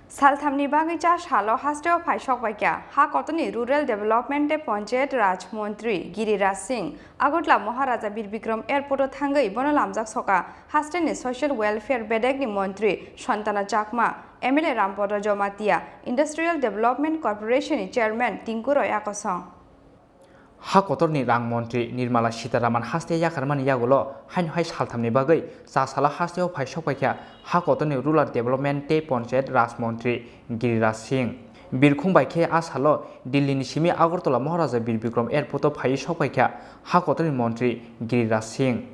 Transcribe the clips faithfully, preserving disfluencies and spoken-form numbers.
Salthamni bagwi cha salo hasteo phai sokbaikha ha kotorni Rural Development tei Panchayat Raj Montri Giriraj Singh. Agartala Maharaja Bir Bikram Airport o thangwi bono lamjak soka hasteni Social Welfare bedekni Montri Santana Chakma, M L A Rampada Jamatia, Industrial Development Corporation ni Chairman Tinku Roy Akosong. Ha kotorni rang montri Nirmala Sitharaman haste yakarmani yagulo haino hai salthamni bagwi cha salo hasteo phai sokpaikha ha kotorni Rural Development tei Panchayat Raj Montri Giriraj Singh. Birkhung bai khe a salo Delhi ni simi Agartala Maharaja Bir Bikram Airport o phaiwi sokpaikha ha kotorni montri Giriraj Singh.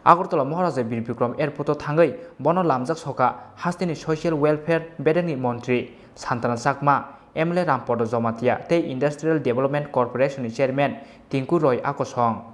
Agartala Maharaja Bir Bikram Airport o thangwi bono lamjak soka hasteni Social Welfare bedekni montri Santana Chakma, M L A Rampada Jamatia tei Industrial Development Corporation ni Chairman Tinku Roy Akosong.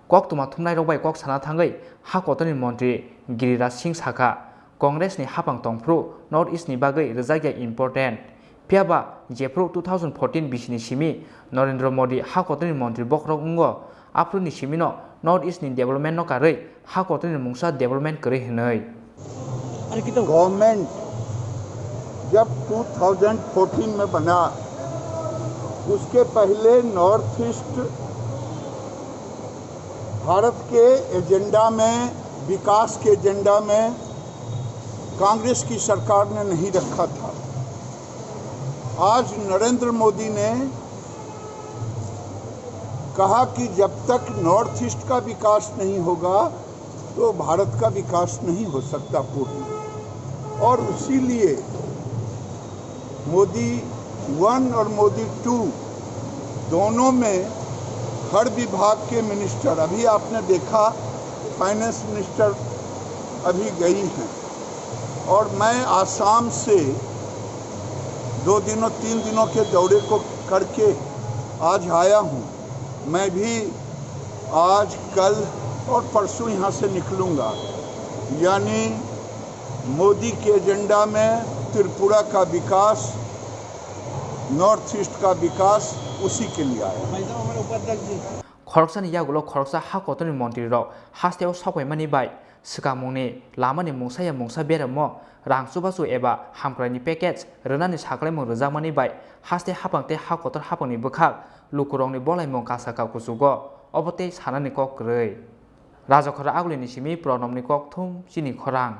Koktwma thumnairok bai kok sana thangwi ha kotorni montri Giriraj Singh sakha, Congress ni hapang tongphru North East ni bagwi rwjakya important. Phiyaba jephru two thousand fourteen bisini simi Narendra Modi ha kotorni montri bokhorok wngo, aphuru ni simino North East ni development no karwi ha kotorni mungsa development kwrwi hwnwi. Government जब two thousand fourteen में बना, उसके पहले north east Bharat के एजेंडा में, विकास के एजेंडा में कांग्रेस की सरकार ने नहीं रखा था। आज नरेंद्र मोदी ने कहा कि जब तक नॉर्थ ईस्ट का विकास नहीं होगा, तो भारत का विकास नहीं हो सकता पूर्ण। और इसीलिए मोदी वन और मोदी टू दोनों में हर विभाग के मिनिस्टर, अभी आपने देखा, फाइनेंस मिनिस्टर अभी गई हैं, और मैं आसाम से दो दिनों, तीन दिनों के दौरे को करके आज आया हूँ। मैं भी आज, कल और परसों यहाँ से निकलूँगा। यानी मोदी के एजेंडा में त्रिपुरा का विकास, नॉर्थ ईस्ट का विकास, उसी के लिए आया। Khoroksani yagulo khoroksa ha kotorni montrirok hasteo sokpaimani bai swkangmungni lamani mungsa ya mungsa beremo rang chubachu eba hamkraini package rwnani saklaimung rwjakmani bai haste haphang tei ha kotor haphangni bwkhak lukurokni bolaimung kasaka kuchugo, obo tei sanani kok kwrwi. Rajakhora Agulini simi Pranobni kokthum chini khorang.